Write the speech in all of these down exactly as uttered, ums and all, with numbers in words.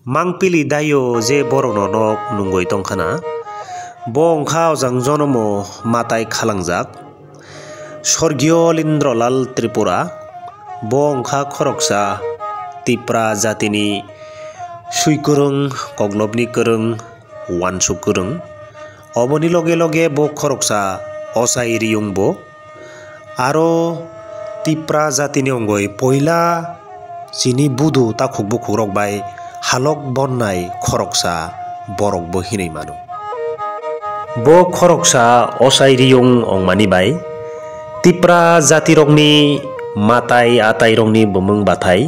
Mangpili Dayo je borokno nok nungwi tongkhana, bo wngkha ojang jonomo matai khalangjak. Sorgiyo Lindralal Tripura, bo wngkha khoroksa Tipra jatini swi kwrwng, koklopni kwrwng, uansuk kwrwng. Oboni loge loge bo khoroksa ochai riyungbo. Aro Tipra jatini ongoi poila chini budu takhuk bukhukrok bai halok bonnai khoroksa borokbo hinwi mano. Bo khoroksa ochai riyung ongmani bai Tipra jatirokni matai atairokni bumung bathai,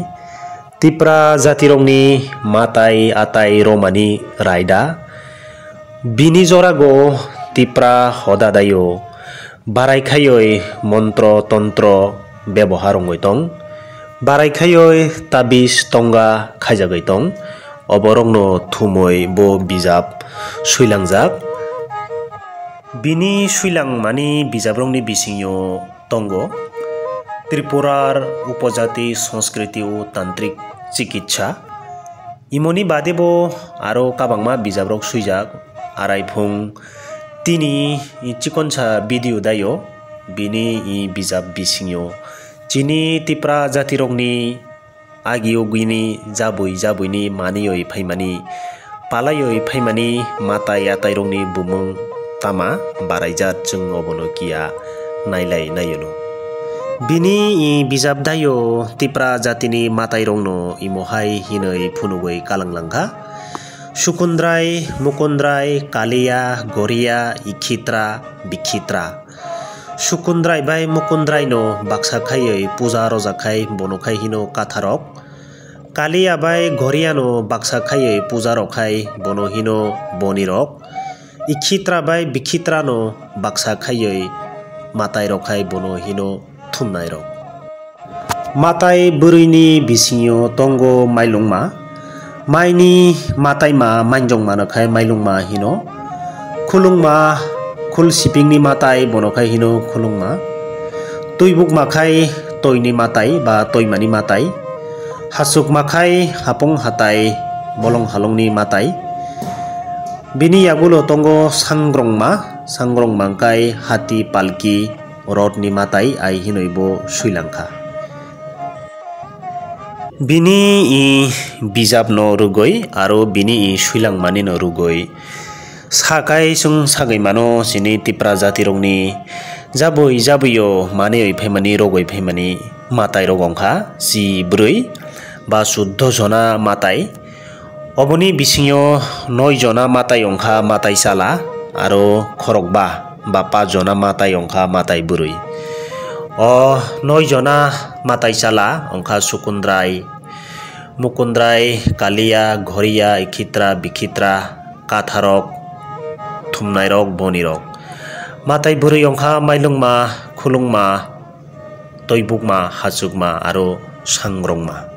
Tipra jatirokni matai atai romani raida. Bini jorago Tipra hoda daio barai khaioi montro tontro bebohar wngwi tong, barai khaioi tabis tonga khaijagwi tong, oborokno thumwi bo bijap swilangjak. Bini swilangmani bijaprokni bisingyo tongo Tripurar Upojati Sanskriti o Tantrik Chikitsa. Imoni bade bo aro kabangma bijaprok swijak, arai phung tini chikonsa video daio bini i bijap bisingyo chini Tipra jatirokni agi ugini jabui jabuini manioi phaimani, palaioi phaimani matai atairokni bumung tama baraijak, chwng obono kiya nailai naiono. Bini i bijap daio Tipra jatini matairokno imohai hinoi phunugwi kalanglangkha: Sukundrai, Mukundrai, Kaliya, Goriya, Ikhitra, Bikhitra. Sukundrai bai Mukundrai no baksa khaiwi puja rojak khai bono khai hino katharok. Kaliya bai Goriya no baksa khaiwi puja rok khai bono hino bonirok. Ikhitra bai Bikhitra no baksa khaiwi matai rok khai bono hino thumnai rok. Matai bwrwini bisingyo tongo mailungma. Maini mataima mainjongmano khai mailungma hino. Khulungma, khul sipingni matai bono khai hino khulungma. Tuibukma khai toini matai ba toimani matai. Hachukma khai hapung hatai bolong halongni matai. Bini yagulo tongo sangrongma, sangrongma khai hati palki, rotni matai ai hinoi bo swilang kha. Bini i bijapno rwgwi aro bini i swilangmanino rwgwi sakai chwng sagwi mano chini Tipra jatirokni jabwi jabwio manwi phaimani rogwi phaimani matairok wngkha chi bwrwi ba suddo jona matai. Oboni bisingyo noi jona matai wngkha matai chala, aro khorokba ba paanch jona matai wngkha matai bwrwi. O noi jona matai chala wngkha Sukundrai, Mukundrai, Kaliya, Ghoriya, Ikhitra, Bikhitra, Katharok, Thumnairok, Bonirok. Matai bwrwi wngkha Mailungma, Khulungma, Toibukma, Hachukma aro Sangrongma.